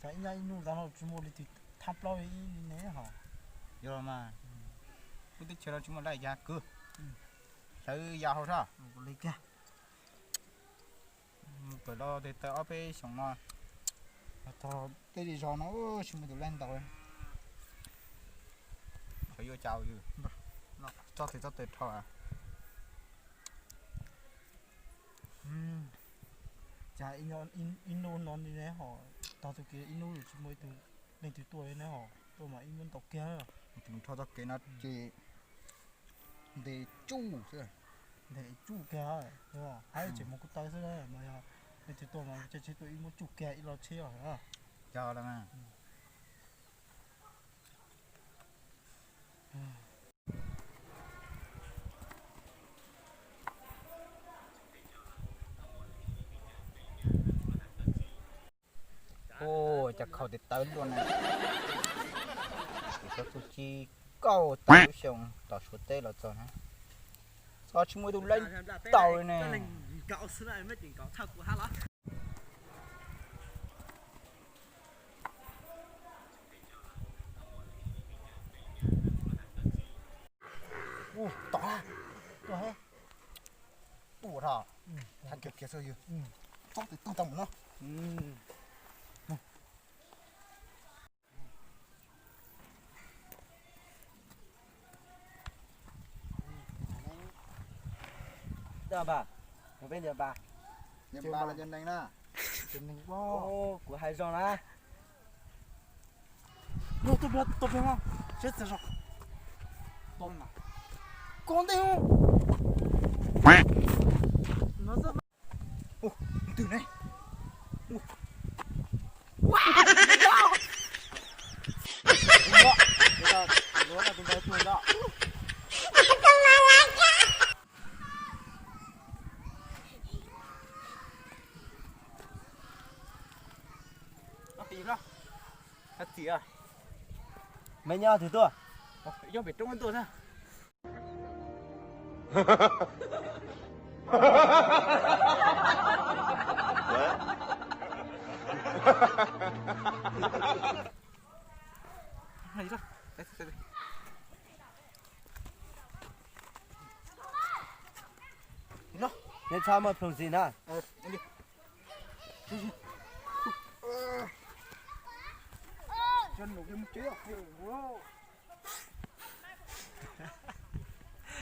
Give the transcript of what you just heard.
Cas ib nyuag ib hnub ntawd no tsis muaj leej twg thab plaub ib li ne ho. Yog los mas, lub teb chaws no tsis muaj laj yav kwv, sawv yav hauv sab. Li kiag. Mus kawm los tes taw ob peb xyoos no, tog tej zej zos no tsis muaj tus laij ntaus. Qhov yuav cas yus txoj tes txoj tes rho. Cas ib hnub no li ne ho, tog tus kev ib hnub tsis muaj ib tug leej twg tuaj li ne ho, tuaj mas ib hnub ntau kiag. Tus mus rho txoj kev no ces ntes tsuj xwb. Ntes tsuj kiag, hais tseem mus kuv taw xwb mas yog leej twg tuaj mas caij tsheb tuaj ib hnub tsuj kiag ib lo tsheb os. Yog los mas. Ua cas khaus tes taw luaj na. Kuv tau txuj ci kaum tawm lub xyoo tom Suav teb los txog na, txog tsis muaj tus laij ntaus li ne. Ua tom, ua he, ua rau, thab kiag kiag xwb yog txob tes taw tau mus no. Kuv hais zoo na. Koj ntej. Tus twg ne? Me nyob twg tuaj? Nyob pem roob tuaj na. Neb txhob muaj ploog zis na.